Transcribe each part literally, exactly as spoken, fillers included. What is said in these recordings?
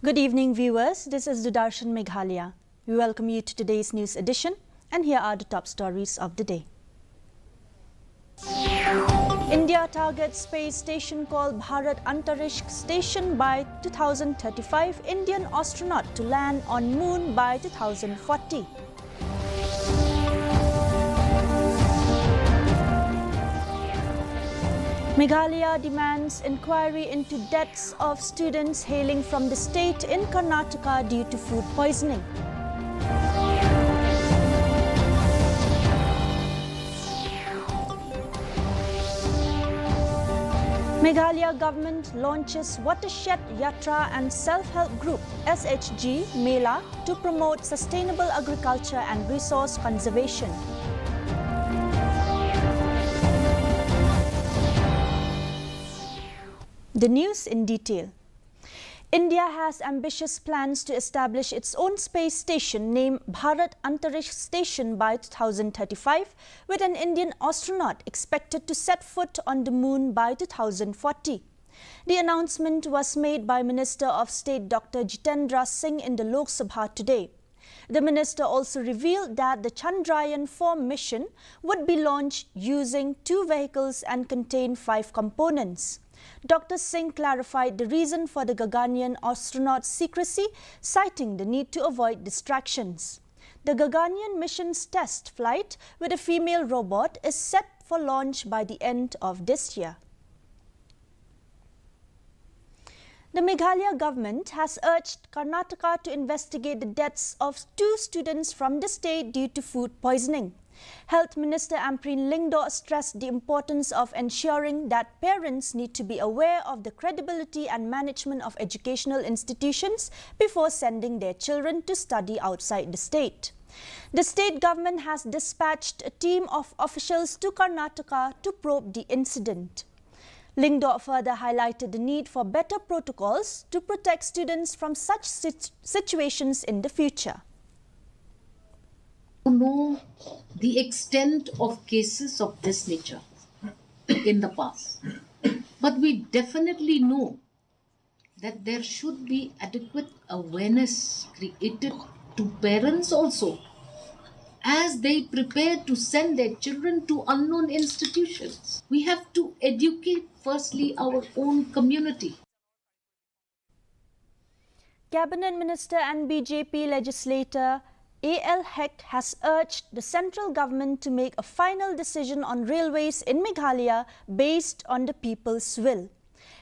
Good evening, viewers. This is Doordarshan Meghalaya. We welcome you to today's news edition, and here are the top stories of the day. India targets space station called Bharat Antariksh Station by two thousand thirty-five, Indian astronaut to land on moon by two thousand forty. Meghalaya demands inquiry into deaths of students hailing from the state in Karnataka due to food poisoning. Meghalaya government launches Watershed Yatra and Self-Help Group, S H G, Mela to promote sustainable agriculture and resource conservation. The news in detail. India has ambitious plans to establish its own space station named Bharat Antariksh Station by two thousand thirty-five, with an Indian astronaut expected to set foot on the moon by two thousand forty. The announcement was made by Minister of State Doctor Jitendra Singh in the Lok Sabha today. The minister also revealed that the Chandrayaan four mission would be launched using two vehicles and contain five components. Doctor Singh clarified the reason for the Gaganyaan astronaut's secrecy, citing the need to avoid distractions. The Gaganyaan mission's test flight with a female robot is set for launch by the end of this year. The Meghalaya government has urged Karnataka to investigate the deaths of two students from the state due to food poisoning. Health Minister Ampareen Lyngdoh stressed the importance of ensuring that parents need to be aware of the credibility and management of educational institutions before sending their children to study outside the state. The state government has dispatched a team of officials to Karnataka to probe the incident. Lyngdoh further highlighted the need for better protocols to protect students from such sit- situations in the future. To know the extent of cases of this nature in the past. But we definitely know that there should be adequate awareness created to parents also as they prepare to send their children to unknown institutions. We have to educate firstly our own community. Cabinet Minister and B J P legislator A L Hek has urged the central government to make a final decision on railways in Meghalaya based on the people's will.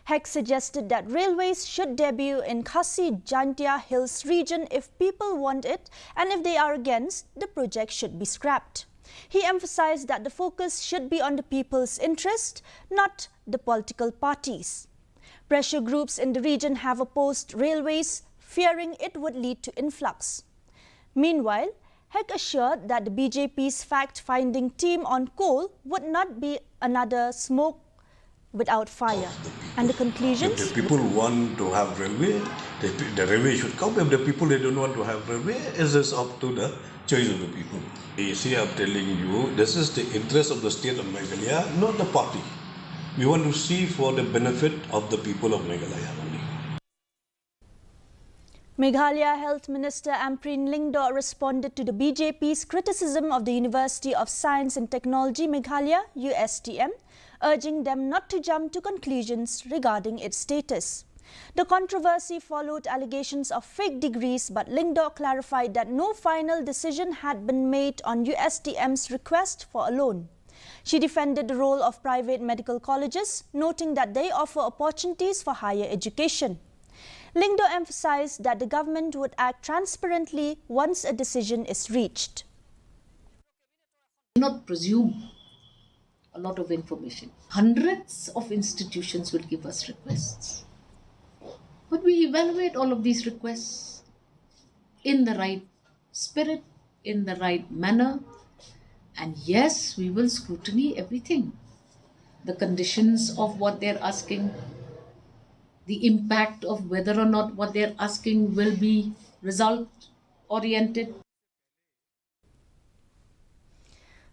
Hek suggested that railways should debut in Khasi Jaintia Hills region if people want it, and if they are against, the project should be scrapped. He emphasized that the focus should be on the people's interest, not the political parties. Pressure groups in the region have opposed railways, fearing it would lead to influx. Meanwhile, Hek assured that the B J P's fact finding team on coal would not be another smoke without fire. And the conclusions? If the people want to have railway, the, the railway should come. If the people they don't want to have railway, it is up to the choice of the people. You see, I'm telling you, this is the interest of the state of Meghalaya, not the party. We want to see for the benefit of the people of Meghalaya only. Meghalaya Health Minister Ampareen Lyngdoh responded to the B J P's criticism of the University of Science and Technology Meghalaya, U S T M, urging them not to jump to conclusions regarding its status. The controversy followed allegations of fake degrees, but Lyngdoh clarified that no final decision had been made on U S T M's request for a loan. She defended the role of private medical colleges, noting that they offer opportunities for higher education. Lyngdoh emphasized that the government would act transparently once a decision is reached. Do not presume a lot of information. Hundreds of institutions will give us requests. But we evaluate all of these requests in the right spirit, in the right manner. And yes, we will scrutiny everything. The conditions of what they're asking, the impact of whether or not what they're asking will be result oriented.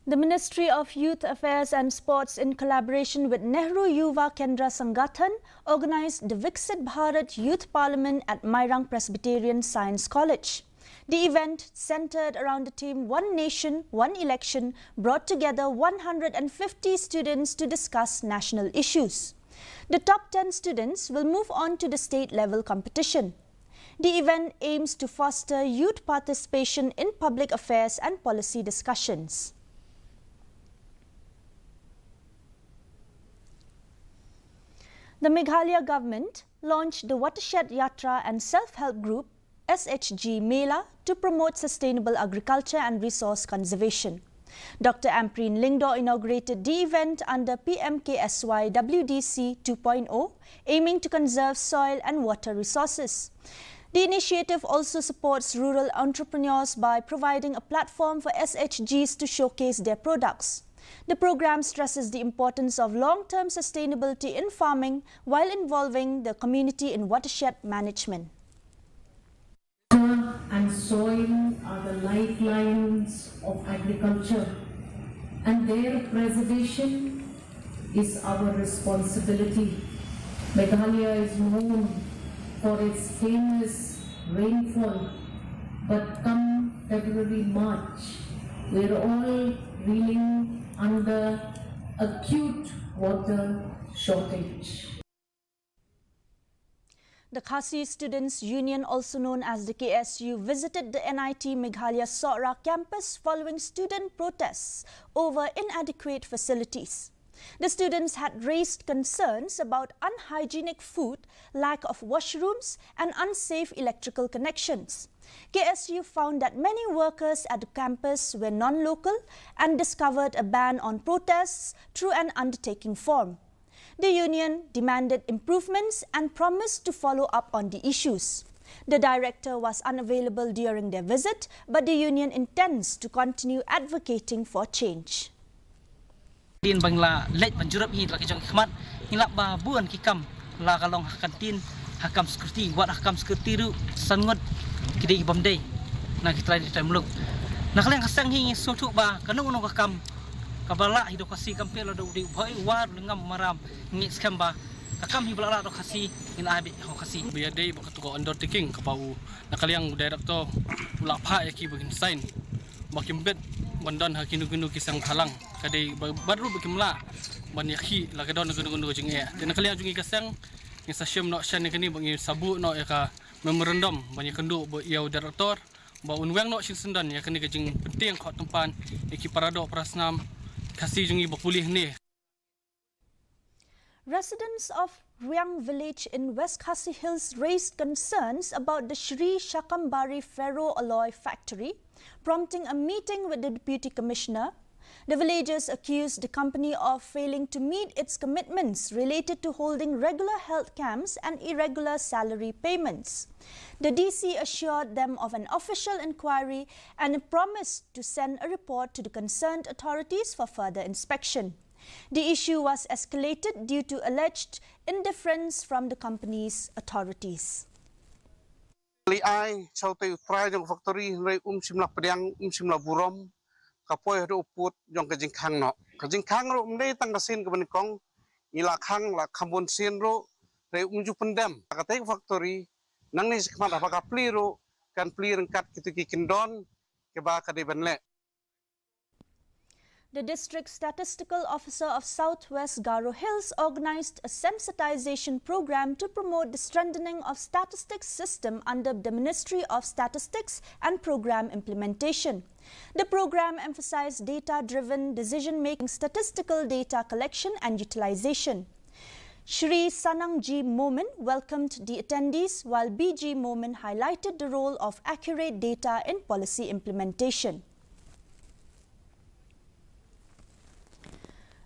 The Ministry of Youth Affairs and Sports, in collaboration with Nehru Yuva Kendra Sangathan, organized the Viksit Bharat Youth Parliament at Mairang Presbyterian Science College. The event, centered around the theme One Nation, One Election, brought together one hundred and fifty students to discuss national issues. The top ten students will move on to the state level competition. The event aims to foster youth participation in public affairs and policy discussions. The Meghalaya government launched the Watershed Yatra and Self-Help Group, S H G Mela, to promote sustainable agriculture and resource conservation. Doctor Ampareen Lyngdoh inaugurated the event under P M K S Y W D C two point oh, aiming to conserve soil and water resources. The initiative also supports rural entrepreneurs by providing a platform for S H Gs to showcase their products. The program stresses the importance of long-term sustainability in farming while involving the community in watershed management. Water and soil are the lifelines of agriculture, and their preservation is our responsibility. Meghalaya is known for its famous rainfall, but come February, March, we're all reeling under acute water shortage. The Khasi Students Union, also known as the K S U, visited the N I T Meghalaya Sohra campus following student protests over inadequate facilities. The students had raised concerns about unhygienic food, lack of washrooms, and unsafe electrical connections. K S U found that many workers at the campus were non-local and discovered a ban on protests through an undertaking form. The union demanded improvements and promised to follow up on the issues. The director was unavailable during their visit, but the union intends to continue advocating for change. Dien ba ngi la leit ban jurip hi la ki jong ki khmat, ngi la ba bun ki kam la ka long ha kantin, ha kam security, wat ha kam security ruh san ngut ki dei ki bym dei na ki trai, ki trai muluk. Na ka liang ka seng hi ngi sngewthuh ba kano kano ka kam kaba lah hi da u Khasi kam phi la da u dei u bhoi u war u lyngngam u maram, ngi skhem ba ka kam hi ba la lah da u Khasi ngin ai beit ha u Khasi. Ba ïadei bad kato ka undertaking kaba u na ka liang u director u la phah ïa ki ba kin sign ba kim bit ban don ha kino kino ki seng bhalang, ka dei ba bad ruh ba kim lah ban ïakhih la ka don kano kano ka jingeh. Te na ka liang jong ngi ka seng ngi sa shim noh shen ïa kane ba ngi sa buh noh ïa ka memorandum ban ïakynduh bad ïa u director ba un weng noh shisien don ïa kane ka jingpyntieng khot tympan ïa ki para doh para snam Khasi jong ngi ba pule hangne. Residents of Riang village in West Khasi Hills raised concerns about the Shri Shakambari Ferro Alloy Factory, prompting a meeting with the Deputy Commissioner. The villagers accused the company of failing to meet its commitments related to holding regular health camps and irregular salary payments. The D C assured them of an official inquiry and promised to send a report to the concerned authorities for further inspection. The issue was escalated due to alleged indifference from the company's authorities. Li ai, chau te u trai jong factory, hynrei um shym la pdiang, um shym la burom, ka poi haduh u pud jong ka jingkhang noh. Ka jingkhang ruh ym dei tang ka sien kaba nyngkong, ngi la khang la kham bun sien ruh, hynrei um ju pyndem. Ka te factory, nangne shakhmat haba ka plie ruh, kan plie ryngkat kito ki kyndon, kiba ka dei ban leh. The District Statistical Officer of Southwest Garo Hills organized a sensitization program to promote the strengthening of statistics system under the Ministry of Statistics and program implementation. The program emphasized data-driven decision-making, statistical data collection and utilization. Shri Sanang G Momin welcomed the attendees, while B G Momin highlighted the role of accurate data in policy implementation.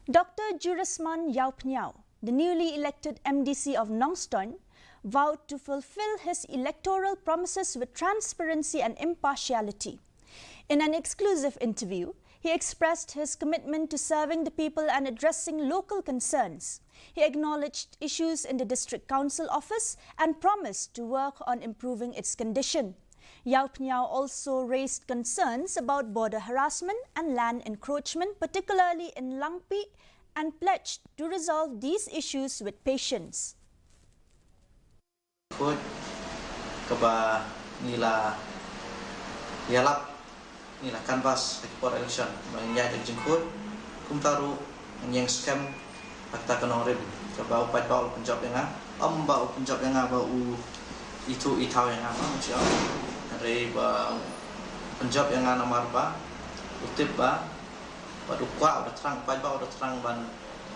Doctor Jurisman Yaupniau, the newly elected M D C of Nongstoin, vowed to fulfill his electoral promises with transparency and impartiality. In an exclusive interview, he expressed his commitment to serving the people and addressing local concerns. He acknowledged issues in the district council office and promised to work on improving its condition. Yaw Pniaw also raised concerns about border harassment and land encroachment, particularly in Langpih, and pledged to resolve these issues with patience. Khuid kaba ngi la ïalap, ngi la canvass ha ki por election, ba ngi ïaid da ka jingkhuid. Kumta ruh ngi ïeng skhem ha kata ka nongrim kaba u paidbah u la pynjop ïa nga, ym ba u pynjop ïa nga ba u ithuh ithaw ïa nga, ma ngi ong. Hynrei ba u pynjop ïa nga namar ba u tip ba, ba u kwah, u da thrang, u paidbah u da thrang ban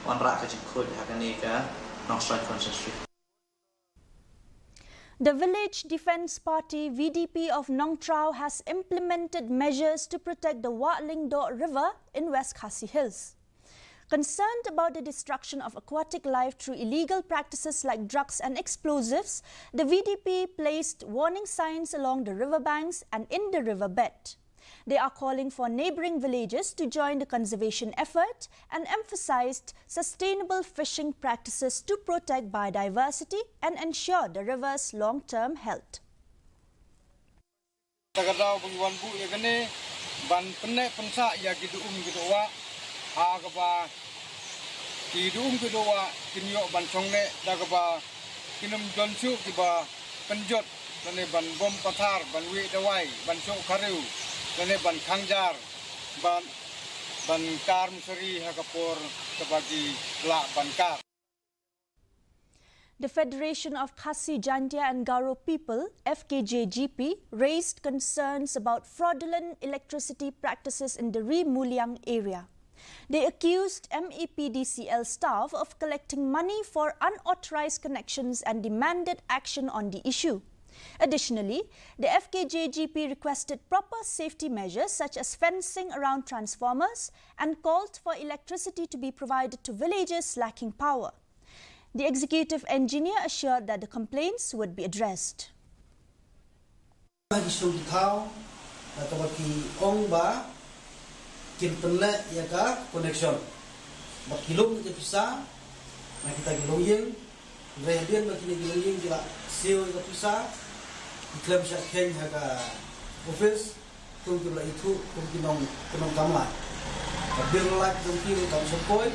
wanrah ka jingkhuid ha kane ka Nongstoiñ constituency. The Village Defence Party, V D P, of Nongtraw has implemented measures to protect the Wah Lyngdoh River in West Khasi Hills. Concerned about the destruction of aquatic life through illegal practices like drugs and explosives, the V D P placed warning signs along the riverbanks and in the riverbed. They are calling for neighbouring villages to join the conservation effort and emphasised sustainable fishing practices to protect biodiversity and ensure the river's long-term health. Kata ka daw ba ngi wan buh ïa kane ban pynneh pynsah ïa ki duh um ki duh wah, ha kaba ki duh um ki duh wah kin ïoh ban shong neh da kaba kin ym don shuh kiba pynjot lane ban bom pathar, ban wieh dawai, ban shoh kharu lane ban khang jar, ban, ban kar msari ha ka por kaba ki lah ban kar. The Federation of Khasi Jaintia and Garo People, F K J G P, raised concerns about fraudulent electricity practices in the Ri Muliang area. They accused M E P D C L staff of collecting money for unauthorized connections and demanded action on the issue. Additionally, the F K J G P requested proper safety measures such as fencing around transformers and called for electricity to be provided to villages lacking power. The executive engineer assured that the complaints would be addressed. Ha ki shnong ki thaw, na kaba ki ong ba kin pynleh ïa ka connection, ba ki lum ïa ka pisa na kita ki longïing. Hynrei hadien ba kine ki longïing ki la siew ïa ka pisa, ki khlem shah kheiñ ha ka office kum ki la ithuh kum ki nong, ki nongkam lad. Ka bill lad jong ki ruh kam shym poi.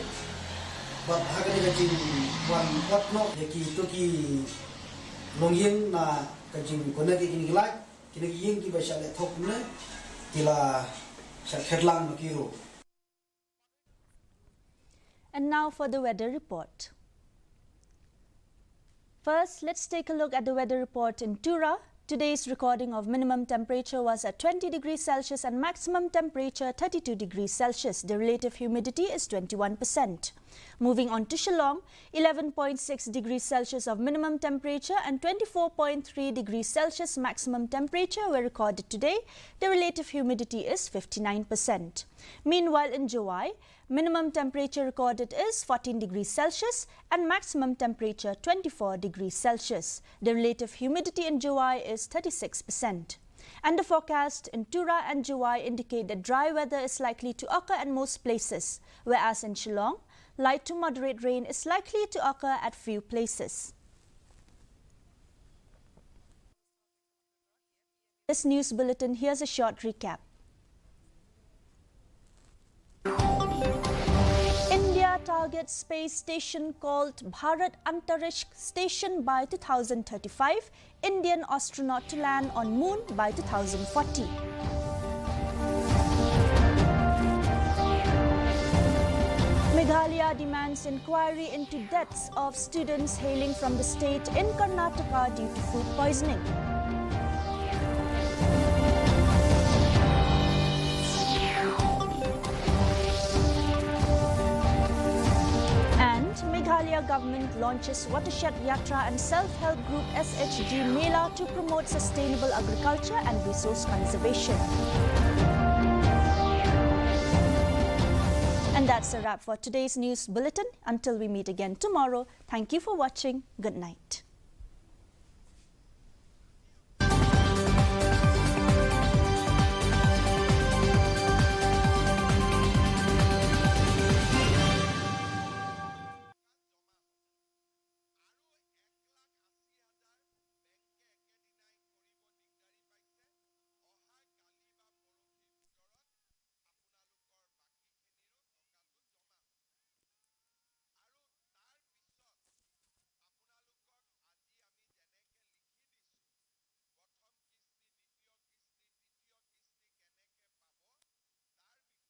Bad ha kane ka jingwan ot noh ïa kito ki longïing na ka jingconnect ïa kine ki lad, kine ki ïing kiba shah leh thok kumne ki la shah khet lang ma ki ruh. And now for the weather report. First, let's take a look at the weather report in Tura. Today's recording of minimum temperature was at twenty degrees Celsius and maximum temperature thirty-two degrees Celsius. The relative humidity is twenty-one percent. Moving on to Shillong, eleven point six degrees Celsius of minimum temperature and twenty-four point three degrees Celsius maximum temperature were recorded today. The relative humidity is fifty-nine percent. Meanwhile, in Jowai, minimum temperature recorded is fourteen degrees Celsius and maximum temperature twenty-four degrees Celsius. The relative humidity in Jowai is thirty-six percent. And the forecast in Tura and Jowai indicate that dry weather is likely to occur at most places, whereas in Shillong, light to moderate rain is likely to occur at few places. This news bulletin, here's a short recap. India targets space station called Bharat Antariksh Station by two thousand thirty-five, Indian astronaut to land on moon by two thousand forty. Meghalaya demands inquiry into deaths of students hailing from the state in Karnataka due to food poisoning. And Meghalaya government launches Watershed Yatra and Self-Help Group, S H G, Mela to promote sustainable agriculture and resource conservation. And that's a wrap for today's news bulletin. Until we meet again tomorrow, thank you for watching. Good night.